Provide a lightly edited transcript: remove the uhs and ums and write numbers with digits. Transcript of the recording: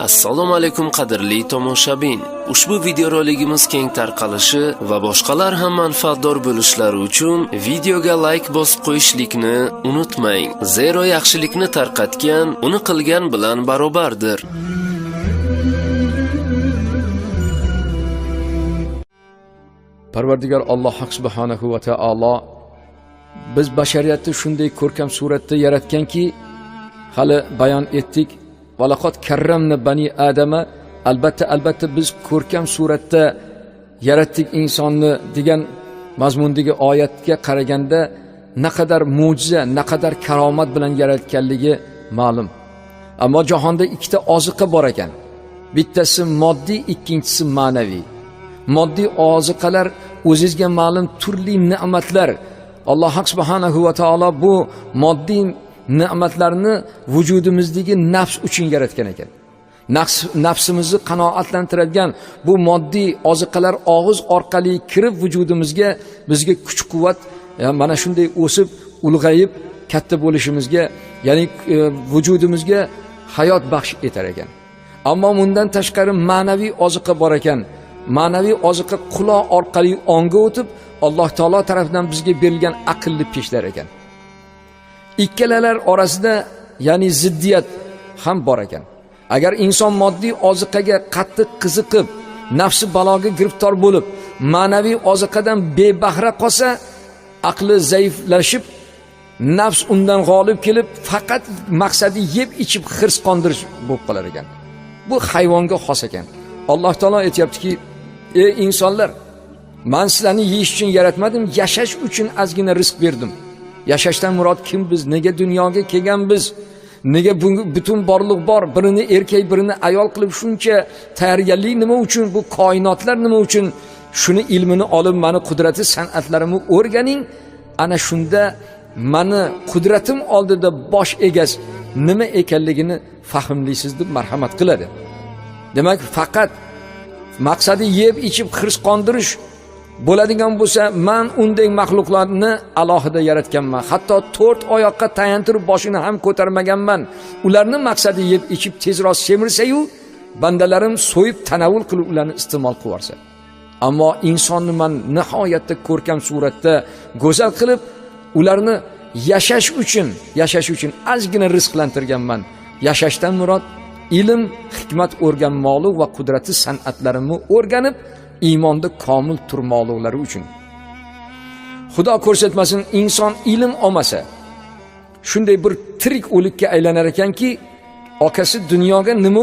Assalomu alaykum, qadrli tomoshabin. Ushbu videoroligimiz keng tarqalishi va boshqalar ham manfaatdor bo'lishlari uchun videoga like bosib qo'yishlikni unutmang. Zero yaxshilikni tarqatgan uni qilgan bilan barobardir. Parvardigor Alloh subhanahu va taolo biz bashariyatni shunday ko'rkam suratda yaratganki, hali bayon etdik. Valaqad karramna bani adama, albatta biz ko'rkam suratda yaratdik insonni degan mazmundagi oyatga qaraganda naqadar mo'jiza, naqadar karomat bilan yaratganligi ma'lum. Ammo jahonda ikkita oziqa bor ekan. Bittasi moddiy, ikkinchisi ma'naviy. Moddiy oziqalar o'zingizga ma'lum turli ne'matlar. Alloh subhanahu va taolo bu moddiy ne'matlarni vujudimizdagi nafs uchun yaratgan ekan. Nafsimizni qanoatlantiradigan bu moddiy oziqalar og'iz orqali kirib vujudimizga bizga kuch-quvvat, mana shunday o'sib, ulg'ayib katta bo'lishimizga, ya'ni vujudimizga hayot baxsh etar ekan. Ammo bundan tashqari ma'naviy oziqa bor ekan. Ma'naviy oziqa quloq orqali onga o'tib, Alloh taolo tarafidan bizga berilgan aqlni peshlar ekan. Ikkalalar orasida, ya'ni ziddiyat ham bor ekan. Agar inson moddiy oziqaga qattiq qiziqib, nafsi baloga giriftor bo'lib, ma'naviy oziqadan bebahra qolsa, aqli zaiflashib, nafs undan g'olib kelib, faqat maqsadi yeb ichib hirs qondirish bo'lib qolar ekan. Bu hayvonga xos ekan. Alloh taolo aytayaptiki, ey insonlar, men sizlarni yeyish uchun yaratmadim, yashash uchun ozgina rizq berdim. Yashashdan murod kim biz? Nega dunyoga kelganmiz? Nega butun borliq bor? Birini erkak, birini ayol qilib shuncha tayyorgarlik nima uchun? Bu koinotlar nima uchun? Shuni ilmini olib, meni qudrati san'atlarimni o'rganing. Ana shunda meni qudratim oldida bosh egasiz nima ekanligini fahmlaysiz deb marhamat qiladi. Demak, faqat maqsadi yeb ichib hirs qondirish bo'ladigan bo'lsa, men unday maxluqlarni alohida yaratganman. Hatto to'rt oyoqqa tayantirib boshini ham ko'tarmaganman. Ularni maqsadi yeb ichib tezroq semirsa-yu, bandalarim so'yib tanovul qilib ularni iste'mol qilib. Ammo insonni men nihoyatda ko'rkam suratda go'zal qilib, ularni yashash uchun ozgina rizqlantirganman. Yashashdan murod ilm, hikmat o'rganmoqlik va qudrati san'atlarimni o'rganib, iymonda komil turmoqliklari uchun. Xudo ko'rsatmasin, inson ilm olmasa, shunday bir tirik o'likka aylanar ekanki, akasi dunyoga nima